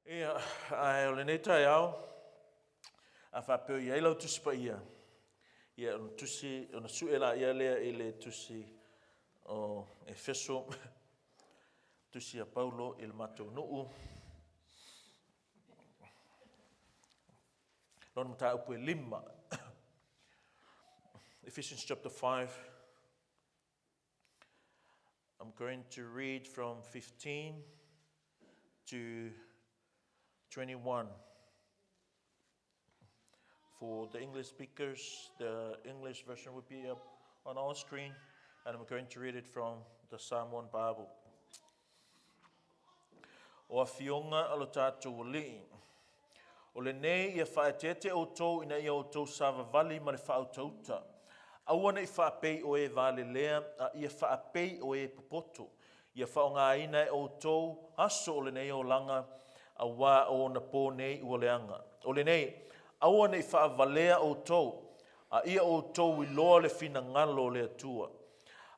Ia, ae o lenei taeao, a faapea o i ai lau Tusi Paia, ia ona tusi, ona sue laia lea i le tusi o Efeso, tusi a Paulo i le matou nuu. Lona mataupu e lima. Ephesians chapter 5. I'm going to read from 15 to 21. For the English speakers, the English version will be up on our screen, and I'm going to read it from the Samoan Bible. O Afioga a lo tatou Alii, o lenei ia faaeteete outou ina ia outou savavali ma le faautauta. Aua ne i faapei o e valelea, a ia faapei o e popoto. Ia faaaogaina e outou aso o lenei olaga, auā o ona pō nei ua leaga. O lenei, aua ne i faavalea outou, a ia outou iloa le finagalo o le Atua.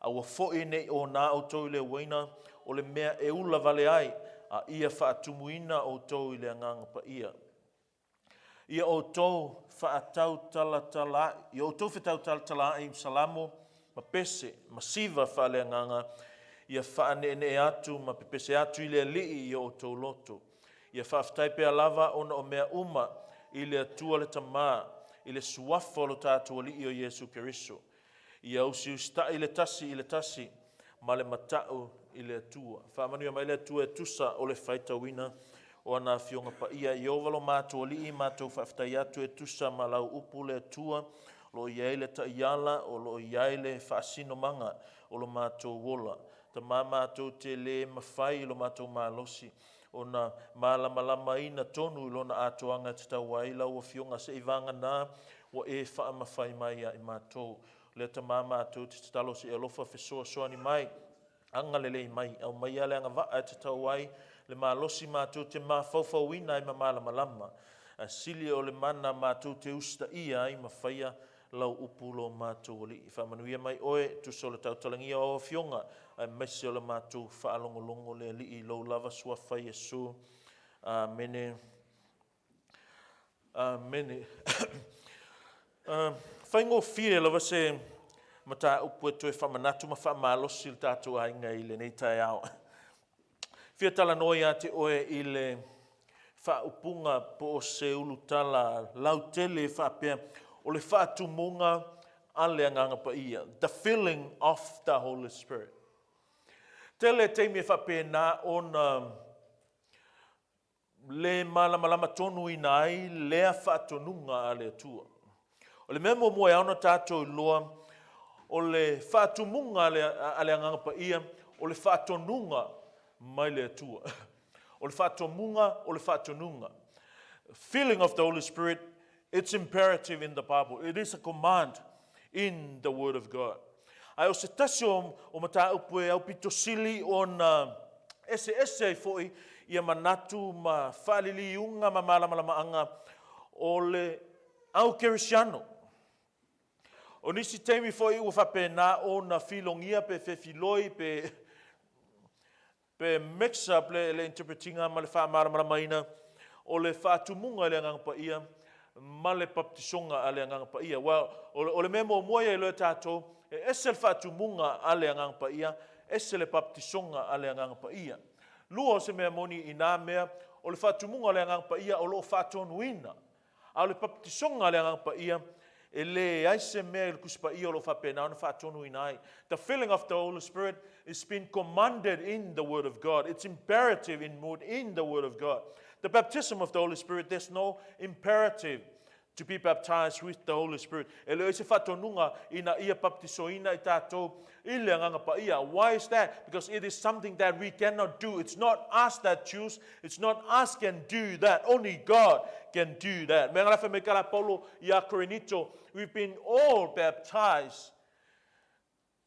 Aua foi ne i onā outou i le uaina o le mea e ula vale ai, a ia faatumuina outou i le Agaga Paia. Ia outou faatautalatalaai, ia outou fetautalatalaai i salamo ma pese ma siva faaleagaga, ia faaneenee atu ma pepese atu i le Alii i o outou loto. Ia faafetai pea lava ona o mea uma i le Atua le Tama, i le suafa o lo tatou Alii o Iesu Keriso. Ia usiusitaʻi le tasi i le tasi ma le mataʻu i le Atua. Faamanuia mai le Atua e tusa o le faitauina o ana Afioga Paia. Ieova lo matou Alii, matou faafetai atu e tusa ma lau upu le Atua, o lo o i ai le taiala, o lo o i ai le faasinomaga o lo matou ola. Tama matou te lē mafai i lo matou malosi ona malamalamaina tonu i lona atoaga e tatau ai lau Afioga se i vagana ua e faamafai mai ia i matou. Lea Tama matou te tatalo se i alofa fesoasoani mai, agalelei mai, aumaia le agavaa e tatau ai le malosi matou te mafaufauina ai ma malamalama, ae sili o le mana matou te usitaia ai ma faia lau upu lo matou Alii. Faamanuia mai oe, tusa o le tautalagia o au afioga, aemaise o le matou faalogologo le Alii i lou lava suafa Iesu. Amene. Amene. Faigofie lava se mataupu e toe faamanatu ma faamalosi le tatou aiga i lenei taeao. Fia talanoa ia te oe i le faaupuga po o se ulutala lautele e faapea, o le faatumuga a le Agaga Paia, the filling of the Holy Spirit. Tele taimi e faapena ona le malamalama tonuina ai lea faatonuga a le Atua. O le mea muamua e ao ona tatou iloa, o le faatumuga a le Agaga Paia, o le faatonuga mai le Atua. O le faatomuga, o le faatonuga. Filling of the Holy Spirit, it's imperative in the Bible. It is a command in the Word of God. Ae o se tasi o, o mataupu e aupito sili ona eseese ai foi ia manatu ma faaliliuga ma malamalamaaga o le au kerisiano. O nisi taimi foi ua faapena ona filogia pe fefiloi pe Pe mix up le, le interpretinga ma le faamalamalamaina o le faatumuga i le Agaga Paia ma le baptisoga a le Agaga Paia. Aua o, o le mea muamua ia iloa e tatou, e ese le faatumuga a le Agaga Paia, ese le baptisoga a le Agaga Paia. Lua o se mea moni i nā mea, o le faatumuga o le Agaga Paia o lo o faatonuina. A o le papatisoga a le Agaga Paia, e leai se mea i le Tusi Paia o lo o faapena ona faatonuina ai. The filling of the Holy Spirit is been commanded in the Word of God. It's imperative in mood in the Word of God. The baptism of the Holy Spirit, there's no imperative to be baptized with the Holy Spirit. E le o se faatonuga ina ia baptisoina i tatou i le Agaga Paia. Why is that? Because it is something that we cannot do. It's not us that choose. It's not us can do that. Only God can do that. Mea ngala whai kala Paulo ia Korinito, we've been all baptized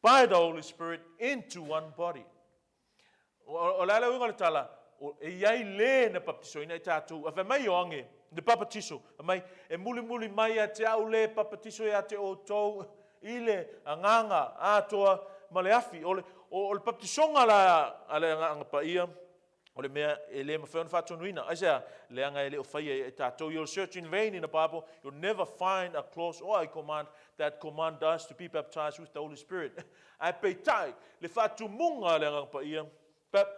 by the Holy Spirit into one body. O le ala uiga o le tala, e i ai le na baptisoina i tatou. A whai mai o ange, le papatiso, mai, e mulimuli mai a te au le papatiso ia te outou i le agaga atoa ma le afi. O le, o, o le baptisoga la a le Agaga Paia, O le mea e le mafai ona faatonuina. Aisea? Leaga e le o faia ia e tatou. You'll search in vain in the Bible, you'll never find a clause or a command that command us to be baptized with the Holy Spirit. Ae peitai, le faatumuga a le Agaga Paia,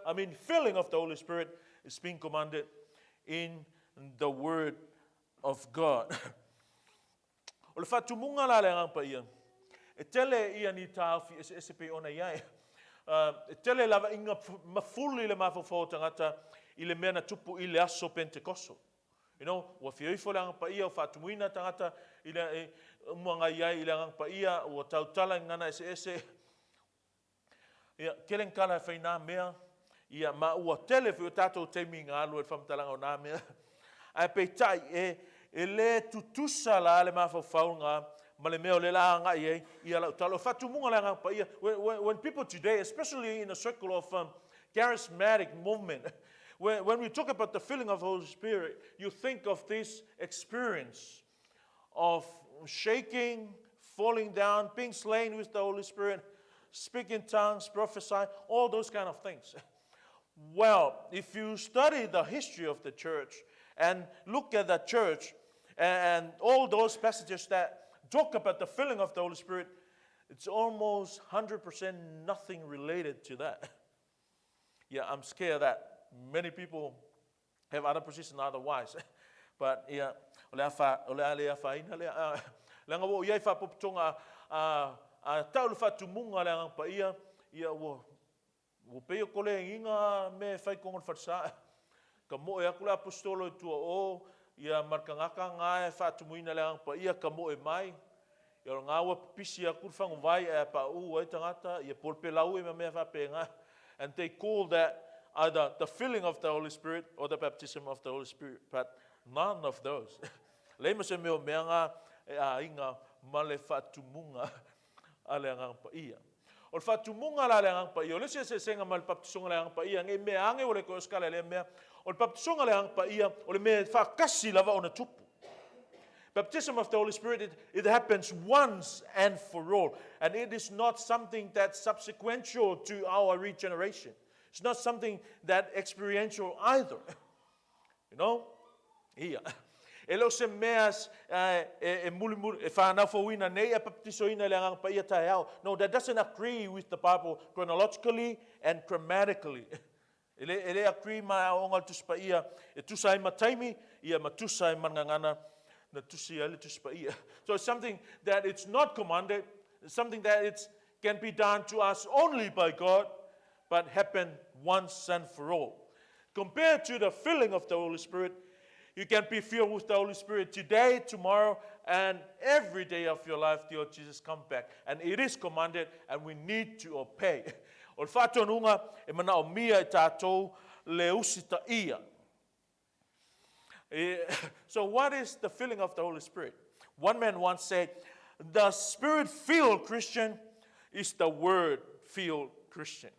I mean filling of the Holy Spirit is being commanded in the Word of God. O le faatumuga la a le Agaga Paia, e tele ia ni taofi eseese pei ona i ai. E tele lava iga mafuli le mafaufau o tagata i le mea na tupu i le aso Pentekoso. You know, ua fia ifo le Agaga Paia, ua faatumuina tagata i le, e, umuaga i ai i le Agaga Paia, ua tautala i gagana eseese. Ia, tele ni tala e fai nā mea, ia, ma ua tele foi o tātou taimi i alu ai le faamatalaga o nā mea. Ae peitai, e, e lē tutusa la le mafaufau ngā ma le mea o lea la agai ai ia lau tala. O faatumuga le Agaga Paia, when, when people today, especially in a circle of um, charismatic movement, when, when we talk about the filling of the Holy Spirit, you think of this experience of shaking, falling down, being slain with the Holy Spirit, speak in tongues, prophesy, all those kind of things. Well, if you study the history of the church and look at the church and all those passages that talk about the filling of the Holy Spirit, it's almost 100% nothing related to that. Yeah, I'm scared that many people have other position otherwise. But ia, o le a fa, o le a le afaina lea. Uh, leaga ua ou i ai faapopotoga a, a tau le faatumuga a le Agaga Paia, ia ua, ua pei o kolegiga mea e fai i totonu o le falesa. Ka moe atu le aposetolo i tua o, ia ma le tagata na e faatumuina le Agaga Paia ka moe mai. Ia o lena ua pipisi atu le faguvai ae pauu ai tagata, ia po o le pelaue ma mea faapena. And they call that either the filling of the Holy Spirit or the baptism of the Holy Spirit, but none of those. Leai ma se mea o mea nga e aiga ma le faatumuga a le Agaga Paia. O le faatumuga la a le Agaga Paia, o le isi eseesega ma le baptisoga a le Agaga Paia, nei mea age ua le toe osikala i lea mea, o le baptisoga a le Agaga Paia, o le mea e faatasi lava ona tupu. Baptism of the Holy Spirit, it, it happens once and for all. And it is not something that's subsequential to our regeneration. It's not something that experiential either. You know? Ia. E le o se mea e, e, mulimuli, e whānau fouina nei e baptisoina i le Agaga Paia taeao. No, that doesn't agree with the Bible chronologically and grammatically. E le, e le agree ma aoaoga o le Tusi Paia e tusa ai ma taimi, ia ma tusa ai ma le gagana na tusi ai le Tusi Paia. So it's something that it's not commanded, it's something that it's can be done to us only by God, but happen once and for all. Compared to the filling of the Holy Spirit, you can be filled with the Holy Spirit today, tomorrow, and every day of your life till Jesus come back. And it is commanded, and we need to obey. O le faatonuga e manaomia e tatou le usitaia. So what is the filling of the Holy Spirit? One man once said, the Spirit-filled Christian is the Word-filled Christian.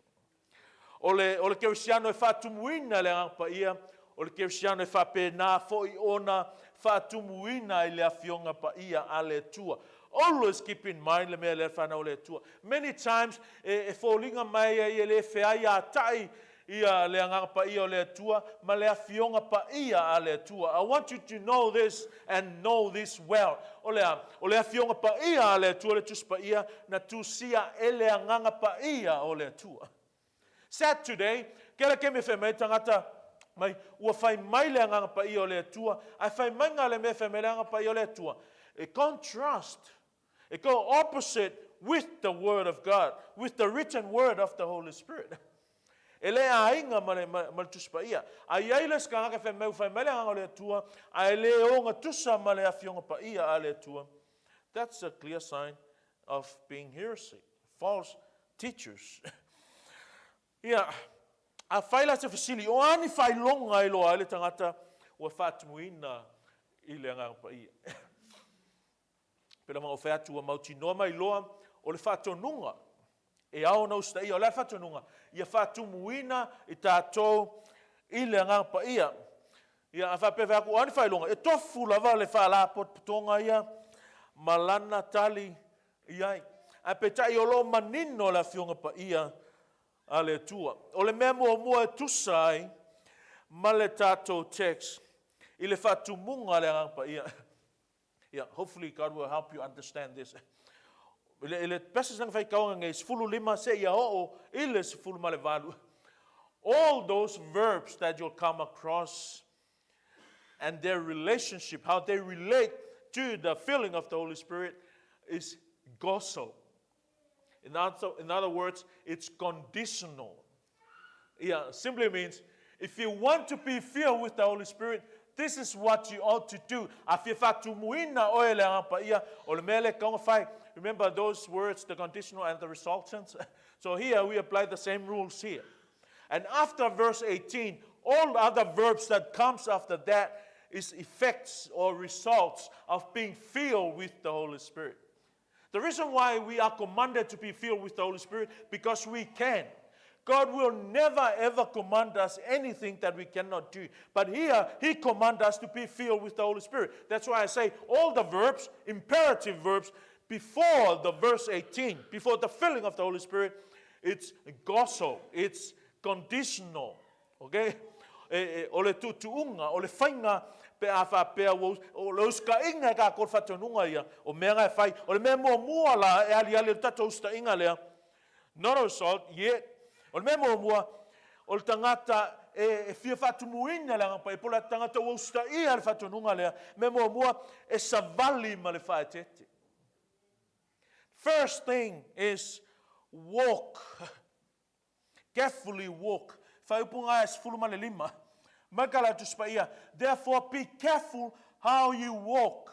O le, o le kerisiano e faatumuina le Agaga Paia, o le kerisiano e faapena foi ona faatumuina i le Afioga Paia a le Atua. Always keep in mind le mea lea le whanau o le Atua. Many times e, e foliga mai ai e le feai atai ia le Agaga Paia o le Atua ma le Afioga Paia a le Atua. I want you to know this and know this well. O le a? O le Afioga Paia a le Atua, le Tusi Paia, na tusia e le Agaga Paia o le Atua. Sad today, kela kemi fai mai tagata mai, ua fai mai le Agaga Paia o le Atua, ae fai mai nga le mea fai mai le Agaga Paia o le Atua. E contrast, e go opposite with the word of God, with the written word of the Holy Spirit. E le aiga ma le, ma, ma le Tusi Paia. A i ai le isi tagata fai mai ua fai mai le Agaga o le Atua, ae le ogatusa ma le Afioga Paia a le Atua, that's a clear sign of being heresy, false teachers. Ia, a fai la se fesili, o a ni faailoga e iloa ai le tagata ua faatumuina i le Agaga Paia? Pei lava ona ou fai atu, ua mautinoa mai loa o le faatonuga e ao ona usitaia. O le a le faatonuga? Ia faatumuina i tatou i le Agaga Paia. Ia, a faapea fai atu, o a ni faailoga? E tofu lava le faalapotopotoga ia ma lana tali i ai. Ae peitai o lo o manino le Afioga Paia a le Atua. O le mea muamua e tusa ai ma le tatou text i le faatumuga a le Agaga Paia. Yeah, hopefully God will help you understand this. I le, i le passage na faitauga nei, 15 seia oo i le 18. All those verbs that you'll come across and their relationship, how they relate to the filling of the Holy Spirit is gozo. In other, in other words, it's conditional. Yeah, simply means if you want to be filled with the Holy Spirit, this is what you ought to do. A fia faatumuina oe e le Agaga Paia, o le mea lea e tatau ona fai. Remember those words, the conditional and the resultant? So here we apply the same rules here. And after verse 18, all other verbs that comes after that is effects or results of being filled with the Holy Spirit. The reason why we are commanded to be filled with the Holy Spirit, because we can. God will never ever command us anything that we cannot do. But here, He commands us to be filled with the Holy Spirit. That's why I say all the verbs, imperative verbs, before the verse 18, before the filling of the Holy Spirit, it's gozo, it's conditional. Okay? E, e, o le tuutuuga, o le faiga pe a faapea ua, o le usitaʻiga e tatou le faatonuga ia, o mea na e fai. O le mea muamua la e aliali ai le tatou usitaʻiga lea, not a result yet. O le mea muamua, o le tagata e, e fia faatumuina le Agaga Paia, po o le tagata ua usitaia le faatonuga lea, mea muamua, e savali ma le faaeteete. First thing is walk. Carefully walk. Faaiupuga e 15. Mai ka la Tusi Paia, Therefore be careful how you walk.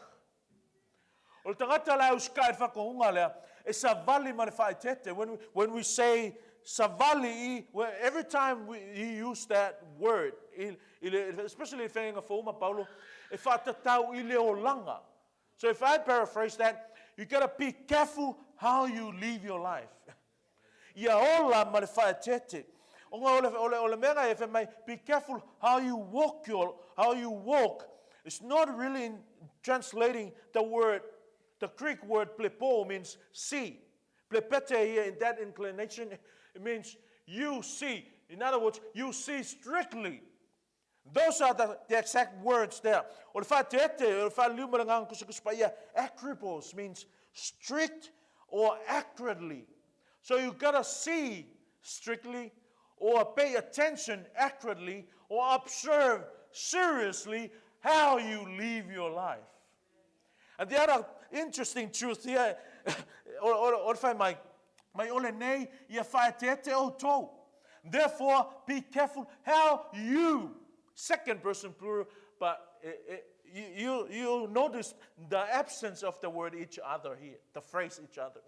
O le tagata la e usikai i le whakaunga lea, e savali ma le whaetete. When we, when we say savali, i, every time we, he use that word, i, i le, especially i whenga whauma Paulo, e whaatatau i le olanga. So if I paraphrase that, you gotta be careful how you live your life. Ia ola ma le whaetete. O nga o le, o le, o le mea nga e whai mai, be careful how you walk your, how you walk. It's not really in translating the word, the Greek word plepo means see. Plepete here in that inclination, it means you see. In other words, you see strictly. Those are the, the exact words there. O le whaeteete, o le whaaliu ma le nganga kusakusa paia, akribos means strict or accurately. So you gotta see strictly or pay attention accurately or observe seriously how you live your life. And the other interesting truth here, o, o, o le whai mai, mai ole nei ia whaeteete o tau. Therefore, be careful how you, second person plural, but it, it, you, you, notice the absence of the word each other here, the phrase each other.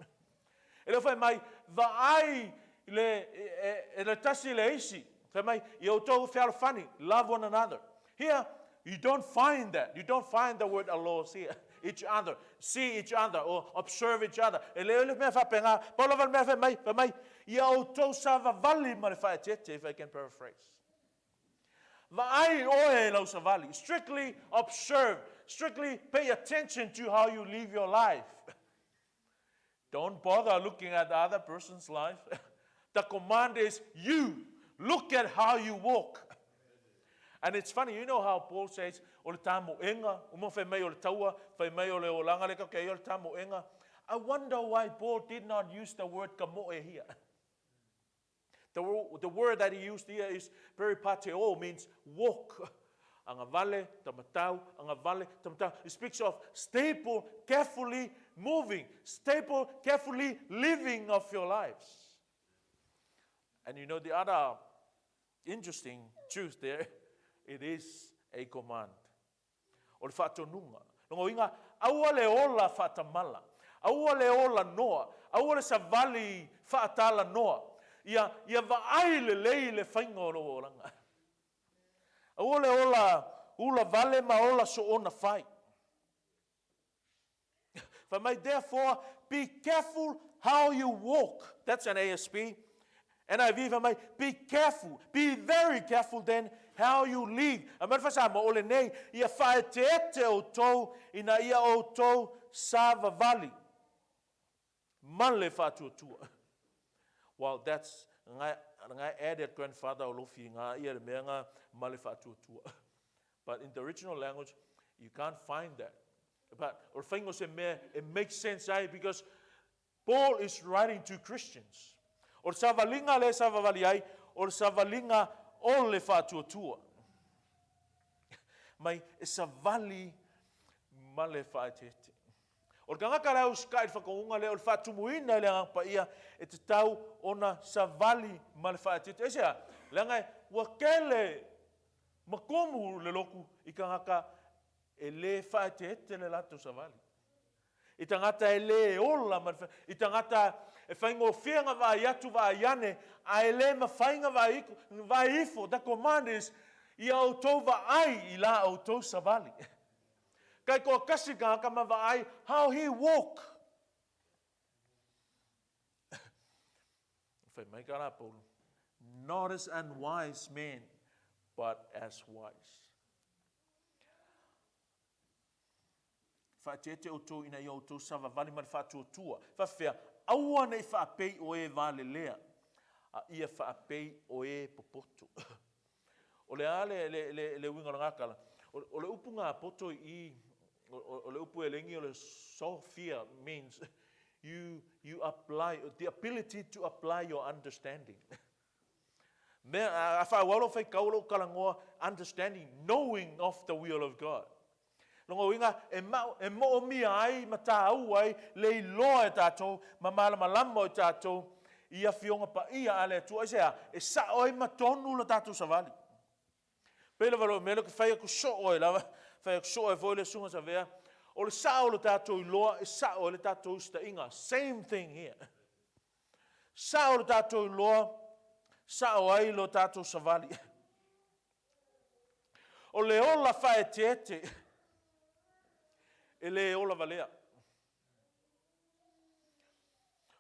E le whai mai, vaai le, e, e, le tasi le isi. Whai mai, i o tau fealofani, love one another. Here, you don't find that. You don't find the word allos here. Each other. See each other or observe each other. E le le mea whapenga, pau lava le mea whai mai, whai mai, ia outou savavali ma le whaetete, if I can paraphrase. Vaai oe lau savali. Strictly observe. Strictly pay attention to how you live your life. Don't bother looking at the other person's life. The command is you look at how you walk. And it's funny, you know how Paul says, o le tāmoenga, uma whai mai o le taua, whai mai o le olanga le kake, o le tāmoenga. I wonder why Paul did not use the word kamoe here. The, the word that he used here is peripateo, means walk. Angavale, tamatau, angavale, tamatau. It speaks of stable, carefully moving, stable, carefully living of your lives. And you know the other interesting truth there, it is a command. O le faatonuga. Lona uiga, aua le ola faatamala, aua le ola noa, aua le savali faatalanoa, ia, ia vaai lelei le faiga o lou olaga. Aua le ola ula vale ma ola soona fai. Fai mai, therefore, be careful how you walk. That's an ASP. NIV fai mai, be careful, be very careful then how you live. A mea le faa-Samoa, o lenei, ia faaeteete outou ina ia outou savavali ma le faatuatua. Well, that's Nga e added grandfather o lofi nga ia le mea nga ma le faatuatua. But in the original language, you can't find that. But o le faiga o se mea e make sense ai because Paul is writing to Christians. O le savaliga lea e savavali ai, o le savaliga o le faatuatua. Mai e savali ma le faaeteete. O le tagata la e usitai i le whakaūnga lea o le faatumuina i le Agaga Paia e tatau ona savali ma le faaeteete. Aisea? Leaga ua tele ma tumu le lotu i tagata e le faaeteete le latou savali. I tagata e le ola ma le, i tagata e faigofie na vaai atu vaai ane, a e le mafai na vaai, vaai ifo. The command is, ia outou vaai i la outou savali. Kaitoatasi tagata ma vaai how he walk. Fai mai ka la Paulo, not as unwise men, but as wise. Whaeteete outou ina ia outou savavali ma le faatuatua. Faafefea, aua ne i faapei o e valelea, a ia faapei o e popoto. O le a le, le, le, le uiga o lena tala? O, o le upu ngā poto i, o, o le upu elegi o le Sophia means you, you apply, the ability to apply your understanding. Mea, a, a whaauau lou whaikau o lou talanoa, understanding, knowing of the will of God. Lona uiga, e, ma, e moomia ai ma tāua ai le iloa e tātou, ma malamalama o tātou i afioga paia a le Atua. Aisea? E sao ai ma tonu lo tātou savali. Pei lava lou mea lea ke fai atu soo ai lava, fai atu soo ai foi le susuga Savea, o le sao o lo tātou iloa e sao ai le tātou usitaʻiga. Same thing here. Sao lo tātou iloa, sao ai lo tātou savali. O le ola faaeteete e lē ola valea.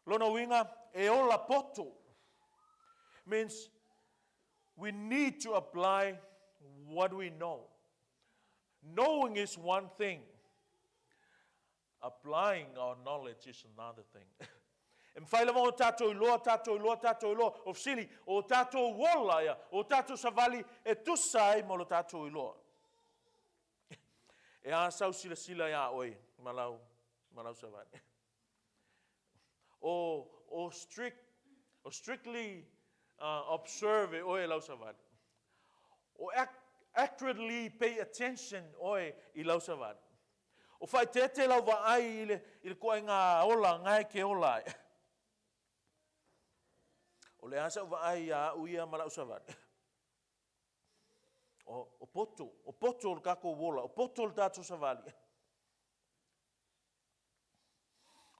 Lona uiga, e ola poto. Means we need to apply what we know. Knowing is one thing. Applying our knowledge is another thing. E mawhai lava o tātou iloa, tātou iloa, tātou iloa, o fesili, o tātou ola ia, o tātou savali e tusa ai mo lo tātou iloa. E a sau silasila iā oe ma lau, ma lau savali. O, o strict, o strictly observe e oe lau savali. O accurately pay attention oe i lau savali. O whaeteete lau vaai i le, i le koainga ola, ngae ke ola ai. O le a sa'u vaai iā a'u ia ma la'u savali. O, o poto, o poto o le kākou ola, o poto o le tātou savali.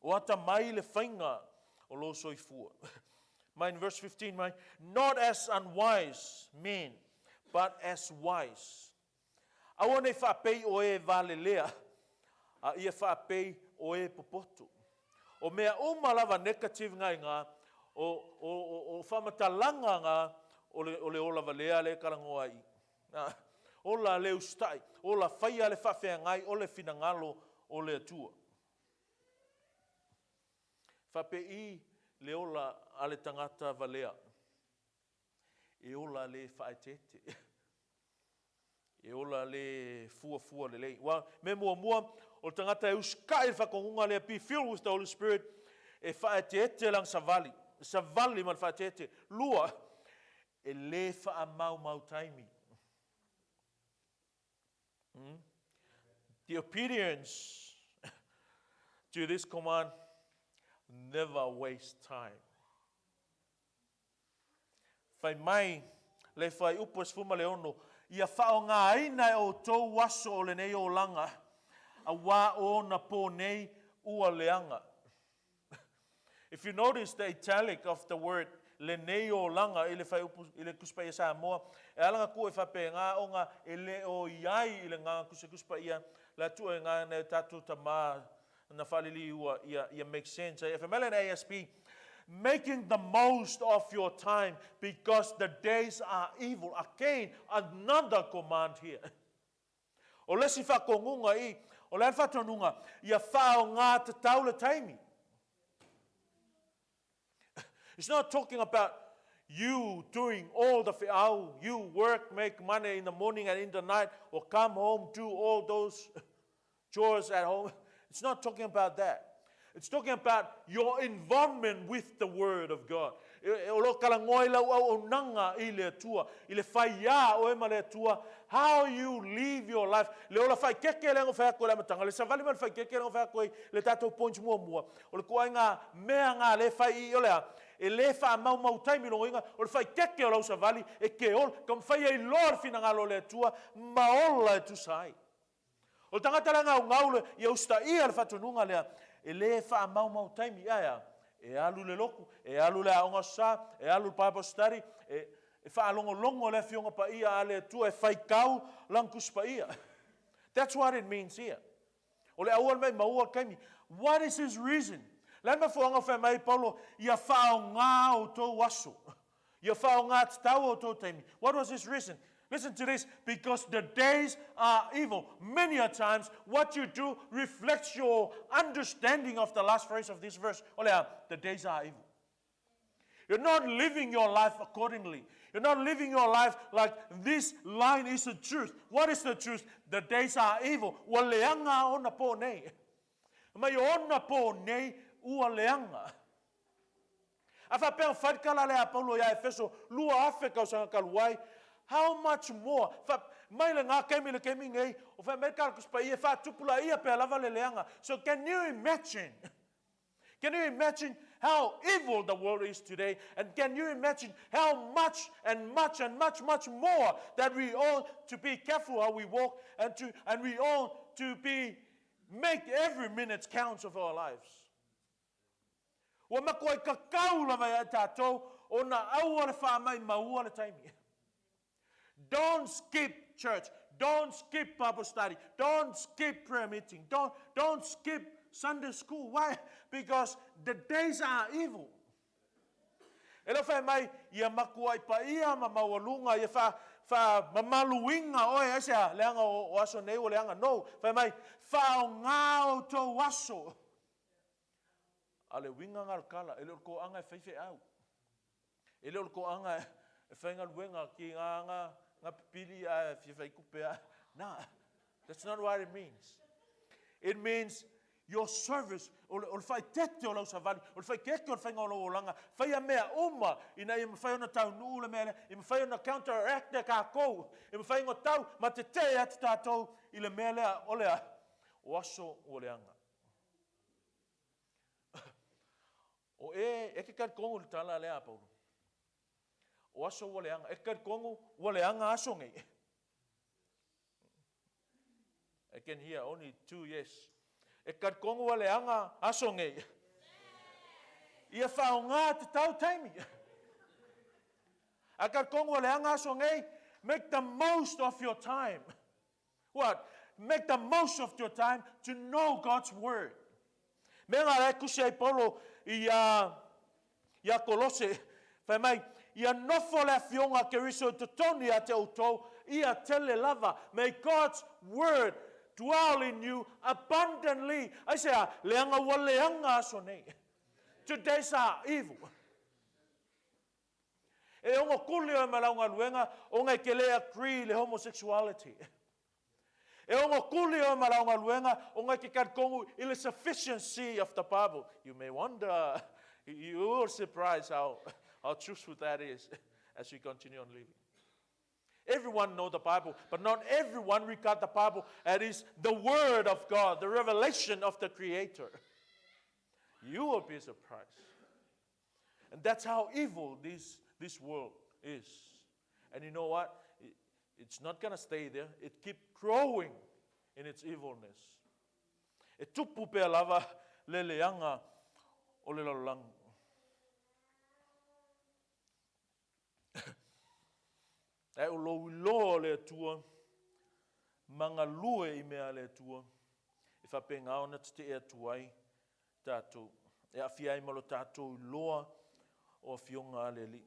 O atamai le faiga o lou soifua. Mai in verse 15 mai, not as unwise men, but as wise. Aua nei faapei o e valelea, a ia faapei o e popoto. O mea uma lava negative nga i nga, o, o, o, o faamatalaga nga o le, o le ola valea le talanoa ai. Ola le usitai, ola faia le faafeagai o le finagalo o le Atua. Faapei le ola a le tagata valea, e ola le faaeteete, e ola le fuafua lelei. Ua mea muamua, o le tagata e usitai i le faatonuga lea, be filled with the Holy Spirit, e faaeteete lana savali, savali ma le faaeteete. Lua, e lē faamaumau taimi. The obedience to this command never waste time. Fai mai le fuaiupu e 16, Ia faaaogaina e outou aso o lenei olaga, auā o ona pō nei ua leaga. If you notice the italic of the word lenei olaga i le fuaiupu i le Tusi Paia Samoa, e ala ona tuu e faapena ona e le o i ai i le agaga Tusi Tusi Paia la tuu e nga nai o tatou tama na faaliliua ia ia make sense ai. Fai mai le NASB, Making the most of your time because the days are evil. Again, another command here. O le isi faatonuga i, o le a le faatonuga? Ia faaaoga tatau le taimi. It's not talking about. you doing all the feau, you work, make money in the morning and in the night, or come home, do all those chores at home. It's not talking about that. It's talking about your involvement with the Word of God. O lo talanoa i lau auaunaga i le Atua, i le faiā oe ma le Atua, how you live your life. Le ola faaeteete lea na ou fai atu i le amataga, le savali ma le faaeteete lea na ou fai atu ai le tatou points muamua, o le ituaiga mea na lea e fai i i o le a? E le faamaumau taimi, lona uiga, o le faaeteete o lau savali e te ola, taumafai e iloa le finagalo o le Atua ma ola e tusa ai. O le tagata la e gaugau le, ia usitaia le faatonuga lea, e le faamaumau taimi, ae a? E alu i le lotu, e alu i le aoga aso Sa, e alu i le Bible study, e, e faalogologo le Afioga Paia a le Atua e faitau Lana Tusi Paia. That's what it means here. O le aua le maimauina le taimi. What is his reason? Le a le mafuaaga o fai mai ai Paulo, ia faaaoga outou aso. Ia faaaoga tatau outou taimi. What was his reason? Listen to this, because the days are evil. Many a times, what you do reflects your understanding of the last phrase of this verse. O le a? The days are evil. You're not living your life accordingly. You're not living your life like this line is the truth. What is the truth? The days are evil. Ua leaga ona pō nei. Mai ona pō nei, ua leaga. A faapea na fai le tala lea a Paulo iā Efeso 2000 tausaga talu ai, how much more, fa, mai lena taimi i le taimi nei, o fai mai le tala Tusi Paia e faatupulaia pea lava le leaga. So can you imagine? Can you imagine how evil the world is today? And can you imagine how much and much and much, much more that we ought to be careful how we walk and, to, and we ought to be make every minute count of our lives? Ua matuai tatau lava ia tatou ona aua le faamaimaua le taimi. Don't skip church. Don't skip Bible study. Don't skip prayer meeting. Don't, don't skip Sunday school. Why? Because the days are evil. E le fai mai, ia matuai paia ma maualuga, ia wha, wha mamaluina oe, aisea, leaga o, o aso nei ua leaga. No, fai mai, faaaoga outou aso. A o le uiga lena o le tala, e le o le toaga e fai feau. E le o le toaga e faigaluega ki nga nga nga pipili ae fia fai tupe a. Na, that's not what it means. It means your service, o le, o le faaeteete o lau savali, o le faaeteete o le faiga o lou olaga, faia mea uma ina ia mafai ona taunuu le mea lea, ia mafai ona counteract e tatou, e mafai ona tau ma tetee atu tatou i le mea lea, o le a? O aso ua leaga. O e, e te talitonu i le tala lea a Paulo. O aso ua leaga. E te talitonu ua leaga aso nei. I can hear only two yes. E te talitonu ua leaga aso nei. Ia faaaoga tatau taimi. A talitonu ua leaga aso nei, make the most of your time. What? Make the most of your time to know God's word. Mea ngā e tusi ai Paulo i a, i a Kolose, fai mai, ia nofo le afioga a Keriso i totonu ia te outou, ia tele lava. May God's word dwell in you abundantly. Aisea, leaga ua leaga aso nei. Today's are evil. E ono kuli oe ma lau galuega ona e te le agree i le homosexuality. E ono kuli oe ma lau galuega ona e te talitonu i le sufficiency of the Bible. You may wonder, you will surprise how, how truthful that is as we continue on living. Everyone know the Bible, but not everyone regard the Bible as is the Word of God, the revelation of the Creator. You will be surprised. And that's how evil this, this world is. And you know what? It, it's not going to stay there. It keep growing in its evilness. E tupu pea lava le leaga o le lalolagi. Ae o lou iloa o le Atua ma galue i mea a le Atua, e faapena ona tetee atu ai tatou, e aafia ai ma lo tatou iloa o afioga a le Alii.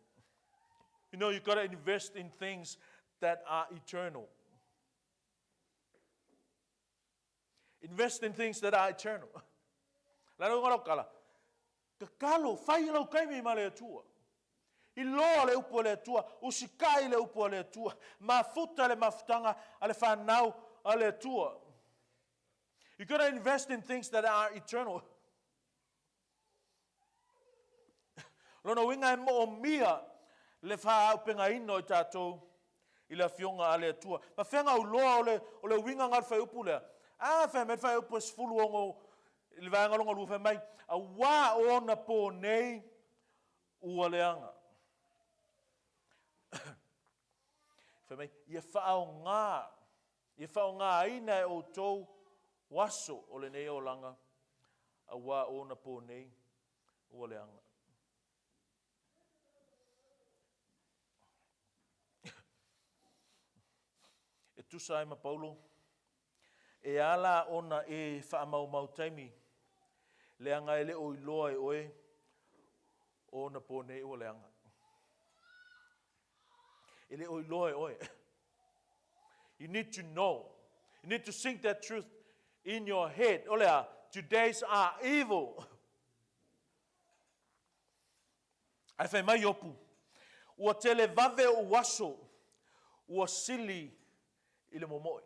You know, you got to invest in things that are eternal. Invest in things that are eternal. Lalo ngā lau kala, tatalo, fai lau taimi ma le Atua. Iloa le upu a le Atua, usikai le upu a le Atua, mafuta le mafutaga a le fanau a le Atua. You gotta invest in things that are eternal. Lona uiga e moomia le faaaupegaina o i tatou i le Afioga a le Atua. Ma fea ga uloa o le, o le uiga ga o le fuaiupu lea? A, fai mai le fuaiupu e 16 i le vaega lona lua, fai mai, Auā o ona pō nei ua leaga. Fai mai, ia faaaogā, ia faaaogāina e outou aso o lenei olaga, auā o ona pō nei ua leaga. E tusa ai ma Paulo, e ala ona e faamaumau taimi, leaga e le o iloa e oe o ona pō nei ua leaga. E le o iloa e oe. You need to know. You need to sink that truth in your head. O le a, todays are evil. Ae fai mai Iopu, Ua tele vave ou aso, ua sili i le momoe.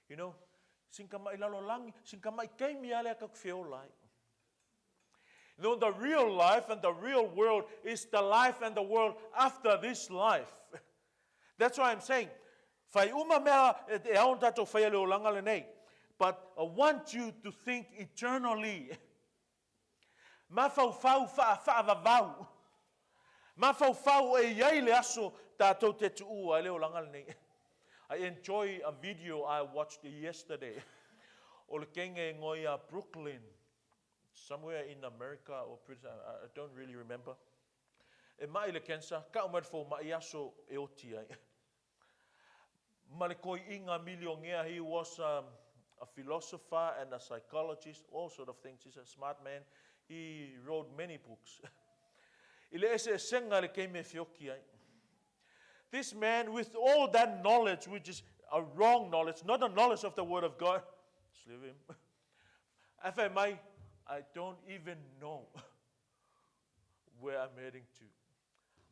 You know, sin kamaʻi lalolagi, sin kamaʻi taimi lava lea tatou te feola ai. You know, the real life and the real world is the life and the world after this life. That's why I'm saying, fai uma mea e ao ona tatou faia le olaga lenei, but I want you to think eternally. Mafaufau faa-faavavau. Mafaufau e i ai le aso tatou te tuua ai le olaga lenei. I enjoy a video I watched yesterday. O le kenge e ngoa ia Brooklyn, somewhere in America or Britain, I don't really remember. E mai le cancer, kau mai le fomai aso e oti ai. Ma le koiʻiga milionea, he was a, a philosopher and a psychologist, all sort of things. He's a smart man. He wrote many books. I le eseesega le keimi e feoki ai. This man with all that knowledge, which is a wrong knowledge, not the knowledge of the word of God, just leave him. Ae fai mai, I don't even know where I'm heading to.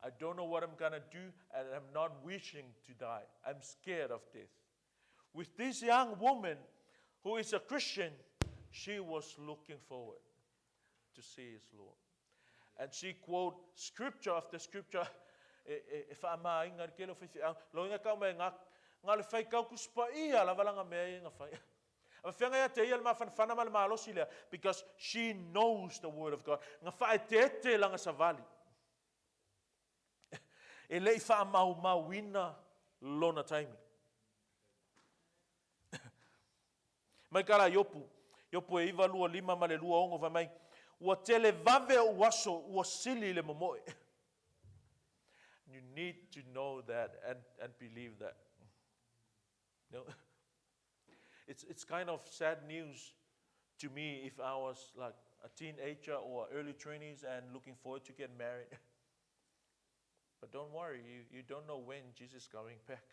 I don't know what I'm gonna do and I'm not wishing to die. I'm scared of death. With this young woman who is a Christian, she was looking forward to see his Lord. And she quote scripture after scripture e, e, e whaamāinga le kele o whaiwhiau. Lo inga kau mai ngā, ngā le whai kau kuspa ia lava langa mea ia ngā whai. A whenga ia te ia le mafanafana ma le malosi lea because she knows the word of God. Nga whaeteete langa savali. E le i faamaumauina lona taimi. Mai ka la Iopu, Iopu e 9, 2, 5 ma le 2, 6 fai mai, Ua tele vave ou aso ua sili i le momoe. You need to know that and, and believe that. You know? It's, it's kind of sad news to me if I was like a teenager or early 20s and looking forward to get married. But don't worry, you, you don't know when Jesus is coming back.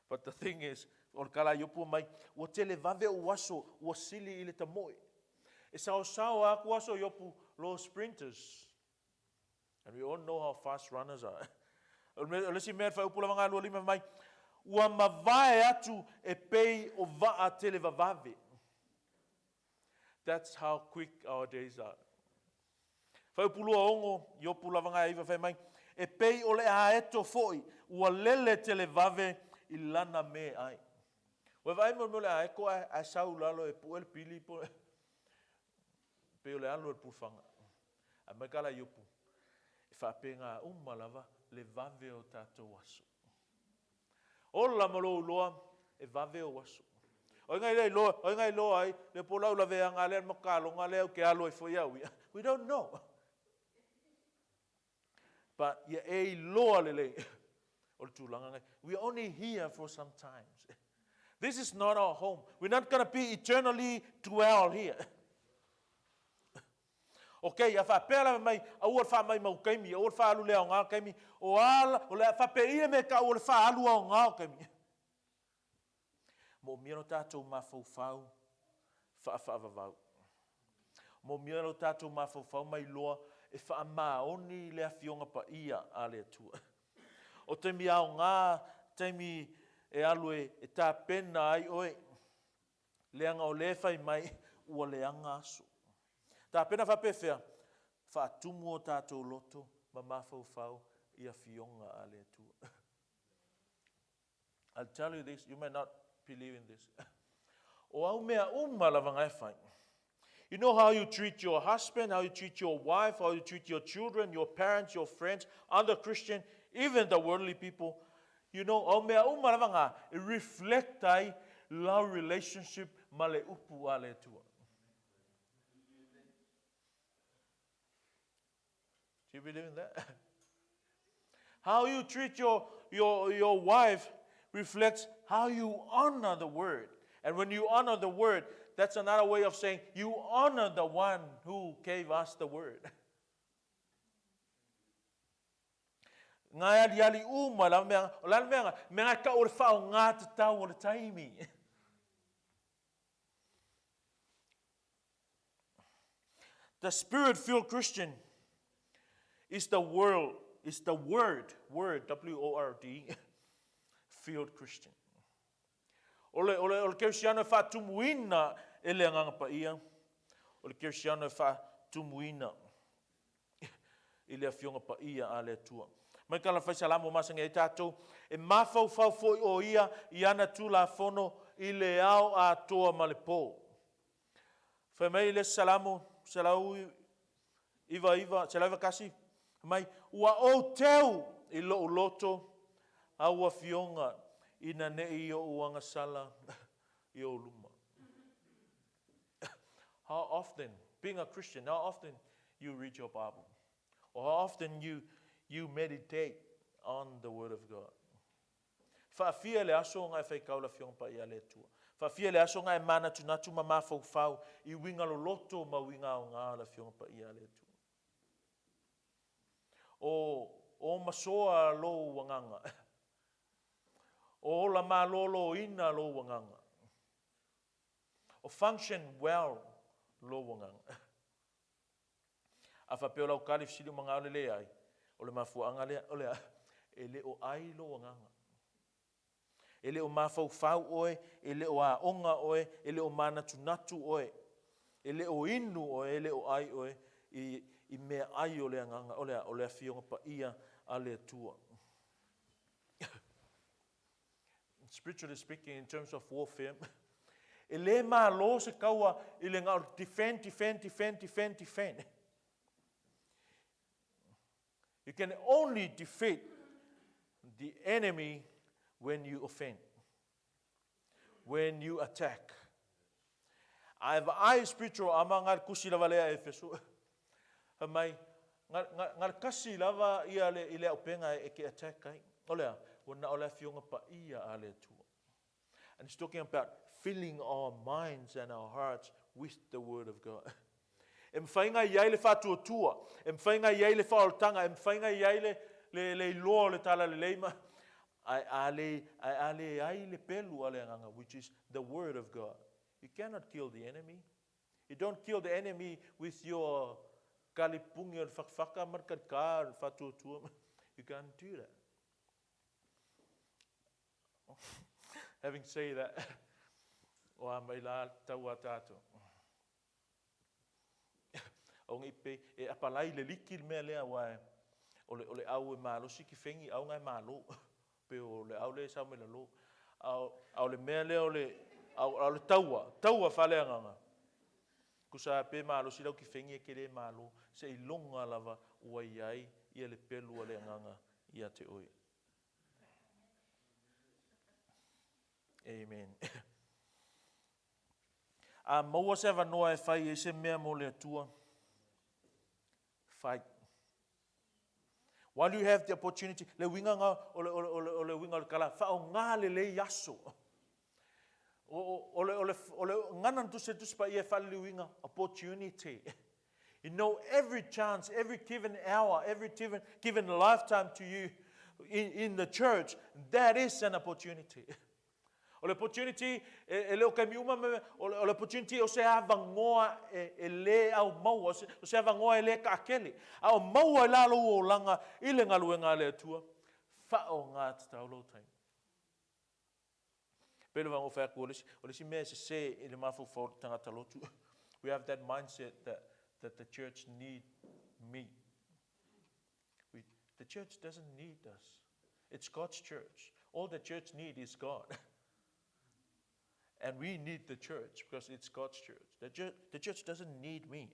But the thing is, o le kala iopu mai, ua tele vave ou aso, ua sili i le tamoe. E saosao a aku aso iopu lo sprinters. And we all know how fast runners are. O le isi mea whaupu lava ngā lua lima mai, ua mavae atu e pei o vaa tele vavave. That's how quick our days are. Whaupulua ongo, Iopu lava ngā iwa whai mai, e pei o le aeto foi, ua lele tele vave i lana me ai. Ua vaai mo le aeko ai, ai sau lalo e pue le pili po pei o le alu o le pulufanga. Ae mai ka la Iopu, e faapena uma lava le vave o tatou aso. Ola ma lou iloa, e vave ou aso. O ai ngai lea iloa, o ai ngai iloa ai, le po lau laveaga lea ma kaloga lea ou ke alu ai foi au ia. We don't know. But ia e iloa lelei o le tulaga ngai. We are only here for some times. This is not our home. We're not going to be eternally dwell here. Ok, a faapea lava mai, aua le faamaimau taimi, aua le faaalu le aoga o taimi, o a, o le a faapea ia me ka aua le faaalu aoga o taimi. Moomia lo tatou mafaufau faafaavavau. Moomia lo tatou mafaufau mai loa E faamaoni le Afioga Paia a le Atua. O taimi aoga, taimi e alu e tapena ai oe, leaga o lea e fai mai ua leaga aso. Tapena faapefea? Faatumu o tatou loto ma mafaufau i Afioga a le Atua. I'll tell you this, you may not believe in this. O au mea uma lava nga e fai. You know how you treat your husband, how you treat your wife, how you treat your children, your parents, your friends, other Christian, even the worldly people. You know, au mea uma lava nga e reflect ai lau relationship ma le upu a le Atua. Do you believe in that? How you treat your, your, your wife reflects how you honor the word. And when you honor the word, that's another way of saying you honor the one who gave us the word. Ngā aliali uma, la mea, o la mea, mea ka o le whao ngā te tau o le taimi. The spirit-filled Christian is the world, is the word, word, W-O-R-D, filled Christian. O le, o le, o le Kerisiano e whaatumuina e le Agaga Paia, o le Kerisiano e whaatumuina i le Afioga Paia a le Atua. Mai ka la whaisalamo masani ai tātou, e mafaufau foi o ia i ana tulafono i le ao atoa ma le pō. Fai mai le Salamo 199, 191, mai, ua ou teu i lou loto au afioga ina nei ou agasala i ou luma. How often, being a Christian, how often you read your Bible? Or how often you, you meditate on the Word of God? Faafia le aso nga e faikau le Afioga Paia a le Atua. Faafia le aso nga e manatunatu ma mafaufau i uiga loloto ma uiga aoga o le Afioga Paia a le Atua. O, o masoa lou agaga. O ola malōlōina lou agaga. O function well lou agaga. A faapea o lau kali fesili uma nga o le leai, o le mafuaaga lea, o le a? E le o ai lou agaga. E le o mafaufau oe, e le o aoga oe, e le o manatunatu oe, e le o inu oe, e le o ai oe i, i mea ai o le agaga, o le a? O le Afioga Paia a le Atua. Spiritually speaking, in terms of warfare, e le malo se kaua i le nga defend, defend, defend, defend, defend. You can only defeat the enemy when you offend, when you attack. A e vaai spiritual ama nga le kusi lava lea e Efeso. Fai mai, nga, nga, nga le kasi lava ia le, i le aupenga e, e ke attack ai. O lea, ua na o le afioga paia a le Atua. And it's talking about filling our minds and our hearts with the word of God. E mawhai ngai ai le whātuatua, e mawhai ngai ai le whaoltanga, e mawhai ngai ai le, le, le iloa o le tala lelei ma, ae a le, ae a le ai le pelu a le agaga, which is the word of God. You cannot kill the enemy. You don't kill the enemy with your kalipungi o le whakawhaka ma le kalikā o le whātuatua. You can't do that. Having said that, o a mai la tau a tātou. O ngi pe e apalai le liki le mea lea wa o le o le au e malosi ki fengi au ngai malo pe o le au le sau mai lalo. A o le mea lea o le a o le taua, taua faaleagaga. Kusa pe malosi lau ki fengi e ke le malo se i longa lava ua iai ia le pelu a le agaga ia te oe. Amen. A maua se avanoa e fai ai se mea mo le Atua, fai. While you have the opportunity, le uiga nga, o le, o le, o le, o le uiga o le tala, faaaoga lelei aso. O, o, o le, o le, o le gana na tusi e Tusi Paia e faaliliuina, opportunity. You know, every chance, every given hour, every given, given lifetime to you in, in the church, that is an opportunity. O le opportunity, e, e le o taimi uma, o le, o le opportunity o se avanoa e, e lē au maua, o se, o se avanoa e lē taatele. A o maua ai la lou olaga i le galuega a le Atua, faaaoga tatau lou taimi. Pei lava ona ou fai atu, o le isi, o le isi mea e sese i le mafaufau o le tagata lotu, we have that mindset that, that the church need me. We, the church doesn't need us. It's God's church. All the church need is God. And we need the church because it's God's church. The church, the church doesn't need me.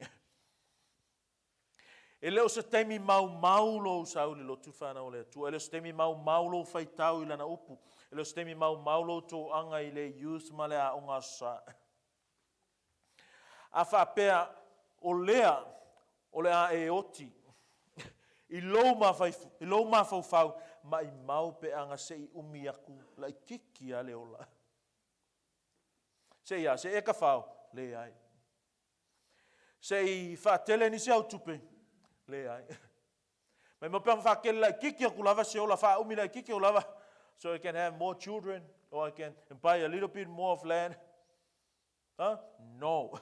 E le o se taimi maumau lou sau i le lotu whanau o le Atua. E le o se taimi maumau lou faitau i lana upu. E le o se taimi maumau lou toaga i le youth ma le aoga aso Sa. A faapea o lea o le a e oti i lou i lou mafaufau, maimau pe aga se i umi aku laitiiti a le ola. Se i a, se i e kafao? Leai. Se i faatele nisi au tupe? Leai. Maimau pe aga faatele laitiiti atu lava se ola, faaumi laitiiti atu lava, so I can have more children or I can buy a little bit more of land. Huh? No.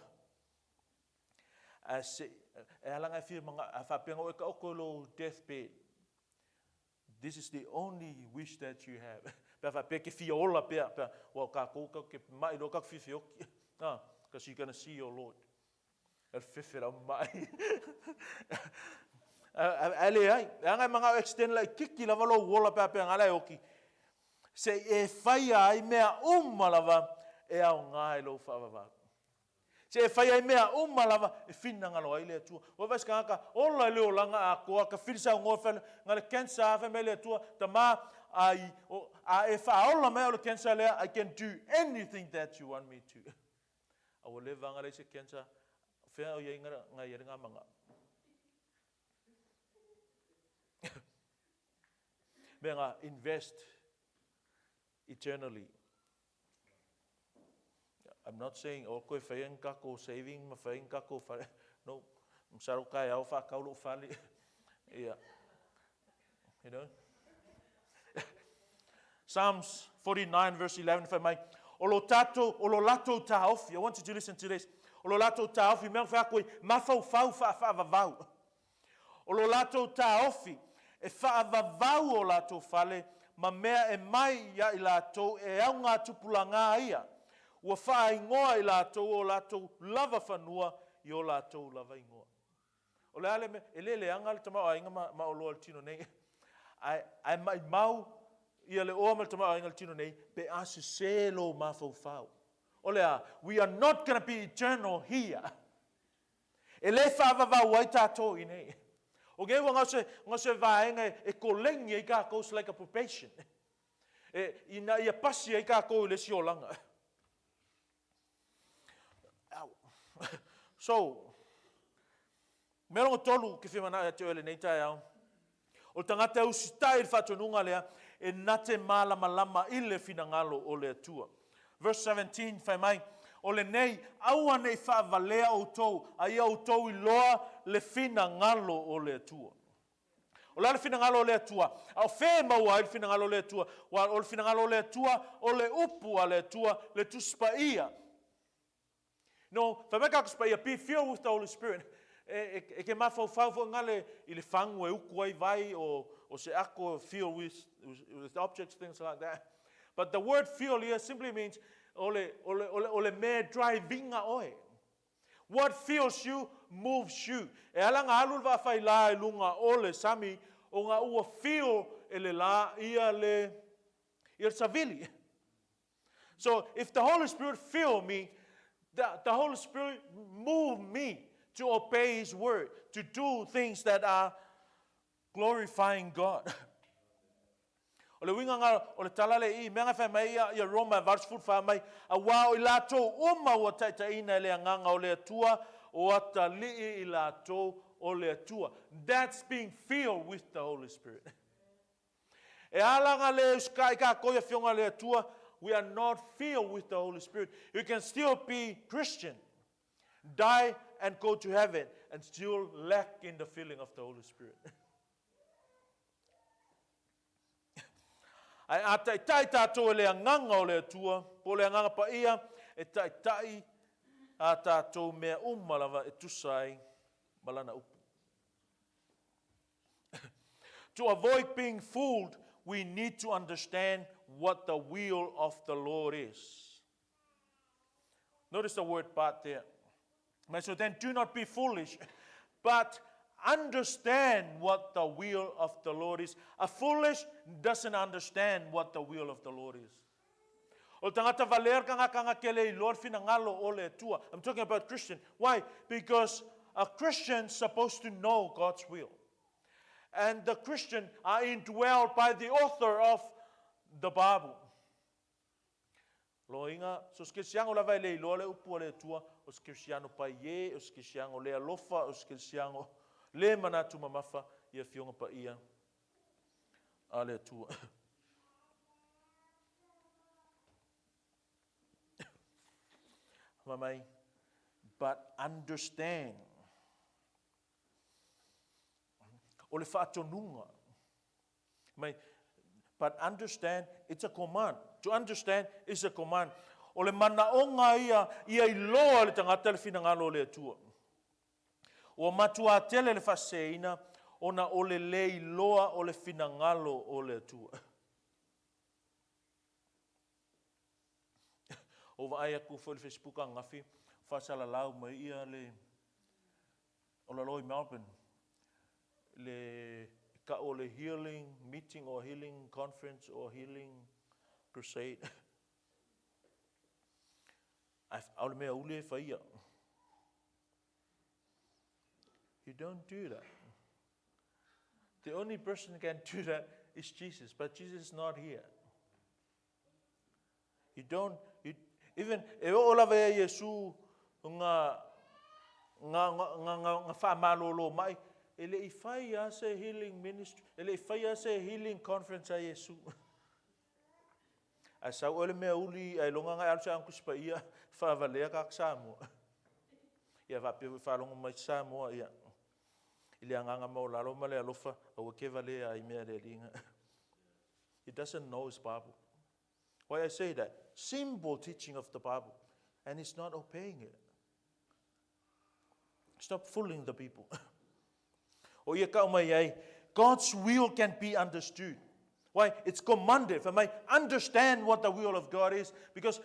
A se, e ala nga e fia manga, a faapea nga oe taoto i lou death bed. This is the only wish that you have. Pe a faapea e te fia ola pea, pea, ua o kākou kau ke maʻi loa kau fiafioki. Ah, because you're gonna see your Lord. E fefe lau maʻi. Ae leai, e aga e mangao extend laitiiti lava lou ola pe a pea nga la e oki. Se i e faia ai mea uma lava e aoga i lou faavavau. Se e fai ai mea uma lava e finagalo ai le Atua. Ua vaai se tagata, ola i le olaga atoa, ka fili saunoa fai nga le cancer, fai mai le Atua, Tama, a, i, o, a e faaola mai au i le cancer lea, I can do anything that you want me to. A ua leva nga leai se cancer, fea o i ai nga, nga i ai le nga manga. Mea nga invest eternally. I'm not saying o koe whai ni kako saving ma whai ni kako whare. No, masalo kai au whakau lou fale. Yeah. You know? Psalms 49 verse 11 fai mai, o lo tatou, o lo latou taofi, I want you to listen to this, o lo latou taofi, mea whai koe, mafaufau whaawhaavavau. O lo latou taofi, e whaavavau o latou fale, ma mea e mai ia i latou e au ngā tupulangā ia, ua whaaingoa i latou o latou lava fanua i o latou lava ingoa. O le a le mea, e le leaga le tamaoaiga ma, ma oloa i le tino nei, ae, ae maimau ia le oa ma le tamaoaiga i le tino nei, pe a sesē lou mafaufau. O le a, we are not gonna be eternal here. E le faavavau ai tātou i nei. O nei ua gau se, gau se vaega e, e kolegi ai kākou, it's like a probation. E, ina ia pasi ai kākou i le isi olaga. Au. So, mea lona tolu ke fia manao ia te oe lenei taeao, o le tagata e usitai i le faatonuga lea, e na te malamalama i le finagalo o le Atua. Verse 17, fai mai, O lenei, aua ne i faavalea outou, a ia outou iloa le finagalo o le Atua. O le a le finagalo o le Atua? A o fea e maua ai le finagalo o le Atua? Ua o le finagalo o le Atua, o le upu a le Atua, le Tusi Paia. No, fai mai ka Tusi Paia, be filled with the Holy Spirit. E, e, e ke mafaufau foi ngale i le fagu e uku ai vai o, o se ako filled with, with objects, things like that. But the word fill here simply means o le, o le, o le, o le mea drivinga oe. What fills you moves you. E ala nga alu le vaafai la i luga o le sami, o nga ua fill e le la ia le, ia le savili. So if the Holy Spirit fill me, the, the Holy Spirit move me to obey His word, to do things that are glorifying God. O le uiga nga o le tala le i mea nga fai mai ia, ia Roma e 84 mai, auā o i latou uma ua taitaiina e le Agaga o le Atua, o atalii i latou o le Atua. That's being filled with the Holy Spirit. E ala nga le usikai kākou i Afioga a le Atua, we are not filled with the Holy Spirit. You can still be Christian, die and go to heaven, and still lack in the filling of the Holy Spirit. Ae a taitai tatou e le Agaga o le Atua, po o le Agaga Paia, e taitai a tatou mea uma lava e tusa ai ma Lana upu. To avoid being fooled, we need to understand what the will of the Lord is. Notice the word but there. So then do not be foolish, but understand what the will of the Lord is. A foolish doesn't understand what the will of the Lord is. O le tagata valea le kagakaga ke le iloa le finagalo o le Atua. I'm talking about Christian. Why? Because a Christian supposed to know God's will. And the Christian are indwelled by the author of the Bible. Loiga, so se kerisiano lava e le iloa le upu a le Atua, o se kerisiano paie, o se kerisiano le alofa, o se kerisiano le manatu mamafa i Afioga Paia a le Atua. Fai mai, but understand. O le faatonuga. Mai, but understand, it's a command. To understand is a command. O le manaoga ia, ia iloa le tagata le finagalo o le Atua. Ua matuā tele le faaseseina ona o le le iloa o le finagalo o le Atua. Ua vaai atu foi i le Facebook ananafi, faasalalau mai ia le o lalo i Melbourne le tau o le healing meeting or healing conference or healing crusade. Ae o le mea uli e faia. You don't do that. The only person who can do that is Jesus, but Jesus is not here. You don't, you, even, e oo lava ia Iesu nga, nga, nga, nga, nga, nga whaamalolo mai, e le i whai a se healing ministry, e le i whai a se healing conference a Iesu. Ae sau oe le mea uli ae loga ngai alu se aga Tusi Paia faavalea kaka Samoa. Ia faapea foi faalogo mai se Samoa ia i le agaga maualalo ma le alofa aua ke valea ai mea le alii. He doesn't know his Bible. Why I say that? Simple teaching of the Bible and he's not obeying it. Stop fooling the people. O ia kau mai ai, God's will can be understood. Why? It's commanded. Fai mai, understand what the will of God is. Because,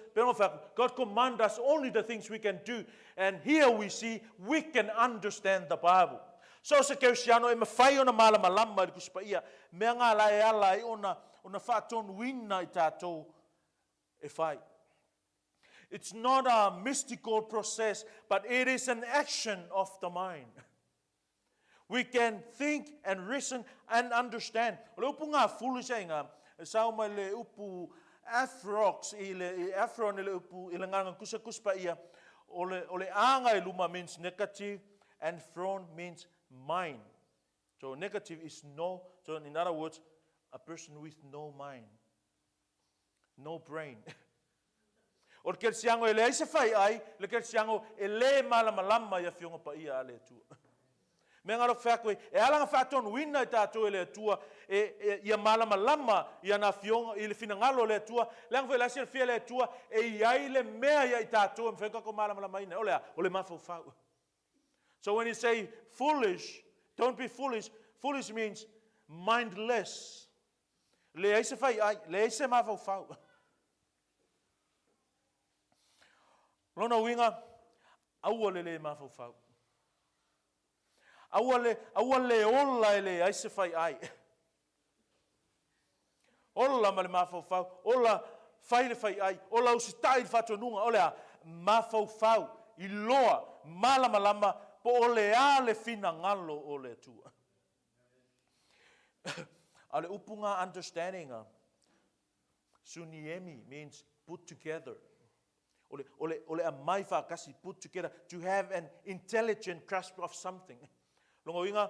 God commands us only the things we can do. And here we see we can understand the Bible. So se kerisiano e mawhai ona malamalama i le Tusi Paia, mea ngā la e ala ai ona, ona faatonuina i tātou e whai. It's not a mystical process, but it is an action of the mind. We can think and reason and understand. O le upu ngā foolish ai ngā, e sao mai le upu aphrox i le i aphron i le upu i le nganga kusa kuspa ia, o le, o le anga i luma means negative and phron means mind. So negative is no, so in other words, a person with no mind. No brain. O le kerisiano e leai se fai ai, le kerisiano e le malamalama i Afioga Paia a le Atua. Mea ngaro wheako e, e ala nga whaatonuina i tātou e le Atua, e, e, ia malamalama i ana afioga, i le finagalo o le Atua, leaga foi la silafia e le Atua, e i ai le mea ia i tātou e mawhai kako malamalamaina. O le a? O le mafaufau. So when you say foolish, don't be foolish. Foolish means mindless. Leai se faiai, leai se mafaufau. Lona uiga, aua le le mafaufau. Aua le, aua le ola e leai se faiai. Ola ma le mafaufau, ola fai le faiai, ola usitai i le faatonuga, o le a? Mafaufau, iloa, malamalama, po o le a le finagalo o le Atua. A o le upu nga understanding a suniemi means put together. O le, o le, o le amai whaakasi, put together, to have an intelligent grasp of something. Longa uiga,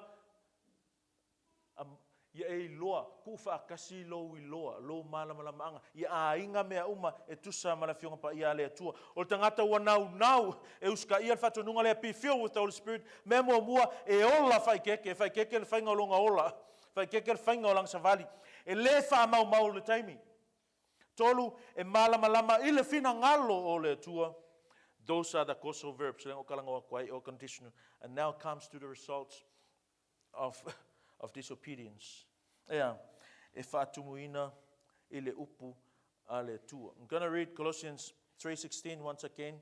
um, ia e iloa, kuu whaakasi lou iloa, lou malamalamaaga, ia aiga mea uma e tusa ma le Afioga Paia a le Atua. O le tagata ua naunau e usitaia le faatonuga lea, be filled with the Holy Spirit, mea muamua, e ola faikeke, e faikeke le faiga o lona ola. Faaeteete le faiga o lana savali. E le faamaumau le taimi. 3, e malamalama i le finagalo o le Atua. Those are the causal verbs, lea na ou talanoa atu ai, or conditional. And now comes to the results of, of disobedience. Ea, e faatumuina i le upu a le Atua. I'm gonna read Colossians 3:16 once again.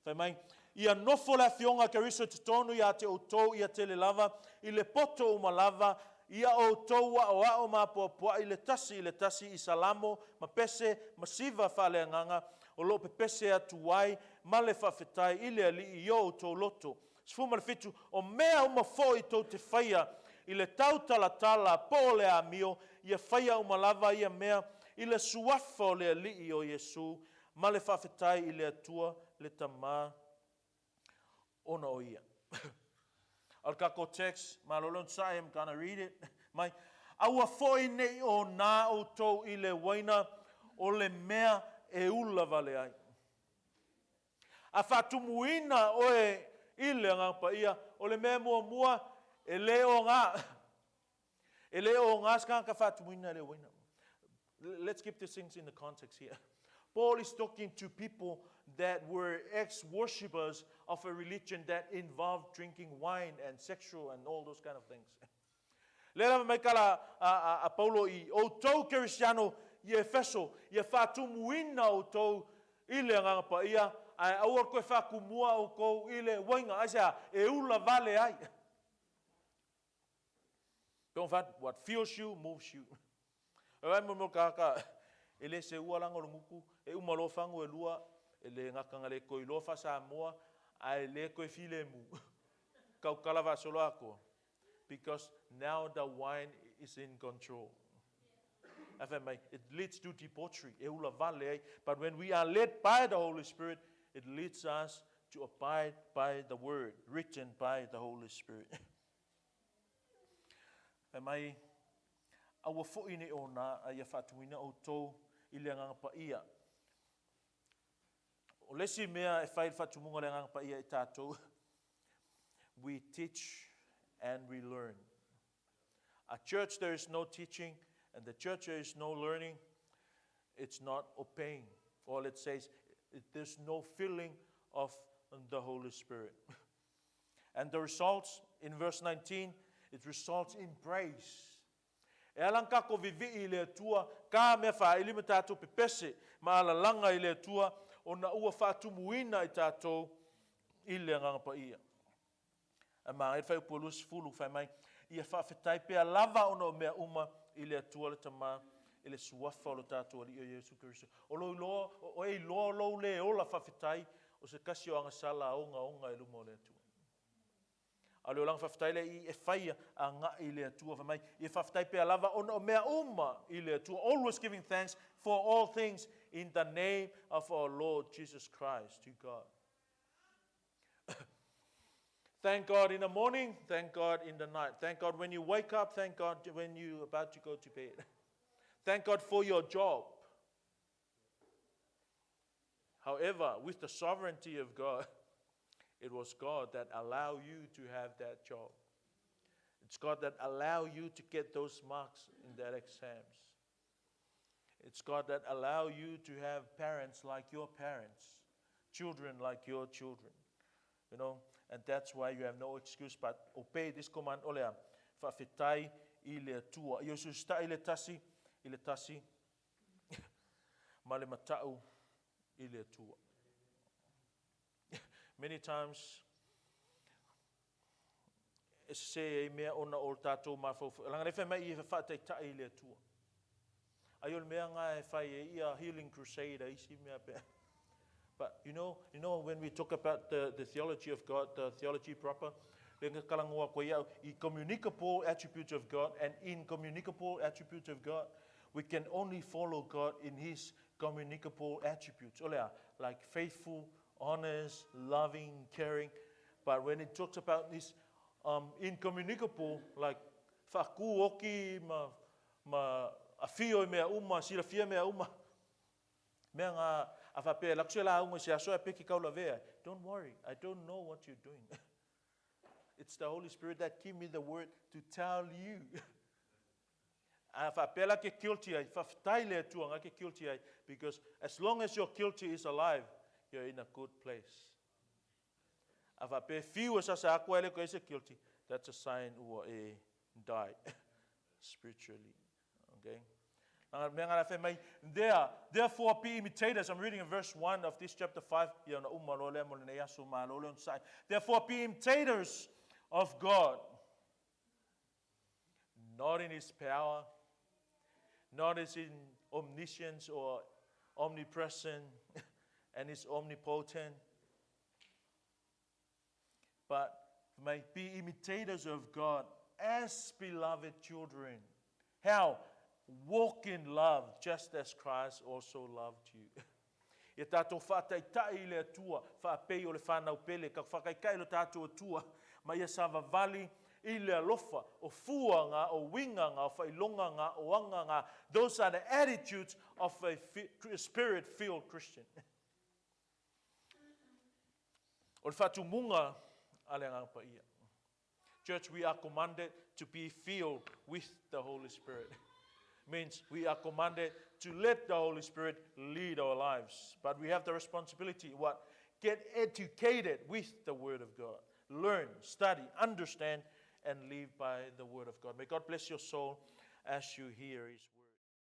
Fai mai, Ia nofo le Afioga a Keriso i totonu ia te outou ia tele lava, i le poto uma lava, ia outou aoao ma apoapoai le tasi i le tasi i salamo ma pese ma siva faaleagaga o lo o pepese atu ai ma le faafetai i le Alii i o outou loto. 17, O mea uma foi tou te faia i le tautalatala po o le amio, ia faia uma lava ia mea i le suafa o le Alii o Iesu ma le faafetai i le Atua le Tama ona o ia. O le tatou text, malo le onosai, I'm gonna read it, mai, Aua foi ne i onā outou i le uaina o le mea e ula wale ai. A faatumuina oe i le Agaga Paia, o le mea muamua, e le oga. E le oga se tagata faatumuina i le uaina. Let's keep these things in the context here. Paul is talking to people that were ex-worshippers of a religion that involved drinking wine and sexual and all those kind of things. Lea lava mai kala a, a, a Paulo i outou Kerisiano i Efeso, ia faatumuina outou i le Agaga Paia, ae aua toe faatumua outou i le uaiga. Aisea? E ula vale ai. Don't find what feels you moves you. E ai mo mo kaka e le se ua langa o le gutu, e uma loa fagu e lua, e le gata na le toe iloa faa-Samoa, ae le toe filemu. Tautala faasolo atoa. Because now the wine is in control. Ae fai mai, it leads to debauchery, e ula vale ai. But when we are led by the Holy Spirit, it leads us to abide by the word written by the Holy Spirit. Fai mai, aua foi ne i ona, a ia faatumuina outou i le Agaga Paia. O le isi mea e fai i le faatumuga o le Agaga Paia i tatou, we teach and we learn. A church there is no teaching, and the church there is no learning, it's not obeying. Or let's say, there's no filling of the Holy Spirit. And the results, in verse 19, it results in praise. E ala na tatou vivii i le Atua, ka mea faaili ma tatou pepese ma alalaga i le Atua, ona ua faatumuina i tatou i le Agaga Paia. Ae manaia le fuaiupu e 20, fai mai, Ia faafetai pea lava ona o mea uma i le Atua le Tama, i le suafa o lo tatou Alii o Iesu Keriso. O lou iloa, o e iloa lou le ola faafetai, o se tasi o agasala ogaoga i luma o le Atua. A o le olaga faafetai lea i e faia agai i le Atua, fai mai, ia faafetai pea lava ona o mea uma i le Atua, always giving thanks for all things in the name of our Lord Jesus Christ to God. Thank God in the morning, thank God in the night. Thank God when you wake up, thank God when you're about to go to bed. Thank God for your job. However, with the sovereignty of God, it was God that allowed you to have that job. It's God that allowed you to get those marks in that exams. It's God that allow you to have parents like your parents, children like your children. You know, and that's why you have no excuse but obey this command o lea, faafetai i le Atua. Ia usiusitai le tasi i le tasi ma le matau i le Atua. Many times e sese ai mea ona o le tatou mafaufau. Leaga lea fai mai ia faataitai i le Atua. Ai o le mea nga e fai e ia healing crusade a isi mea pe. But you know, you know when we talk about the, the theology of God, the theology proper, le nga kalangoa koe iau, i communicable attributes of God and incommunicable attributes of God, we can only follow God in His communicable attributes. O lea, like faithful, honest, loving, caring. But when it talks about this um, incommunicable, like whakūoki ma, ma awhio i mea uma, silafia mea uma, mea ngā, a whapea, laku se lauga i se aso e peke kaulavea. Don't worry, I don't know what you're doing. It's the Holy Spirit that give me the word to tell you. A faapea la e te guilty ai, faafetai i le Atua nga e te guilty ai, because as long as your guilty is alive, you're in a good place. A faapea e fiu e sasa atu ae le toe i ai se guilty, that's a sign ua e die spiritually. Okay? Mea nga la fai mai, there, therefore be imitators. I'm reading in verse 1 of this chapter 5. Ia ona uma loa lea mo lenei aso, malo le onosai. Therefore be imitators of God. Not in his power, not as in omniscience or omnipresent and his omnipotent, but may be imitators of God as beloved children. How? Walk in love, just as Christ also loved you. Ia tātou whaataitai i le Atua, whaapei o le whanau pele, ka whakaikai lo tātou Atua, ma ia savavali i le alofa, o fuaga, o uiga, o faailoga, o agaga. Those are the attitudes of a spirit-filled Christian. O le faatumuga a le Agaga Paia. Church, we are commanded to be filled with the Holy Spirit. Means we are commanded to let the Holy Spirit lead our lives. But we have the responsibility, what? Get educated with the Word of God. Learn, study, understand, and live by the Word of God. May God bless your soul as you hear His Word.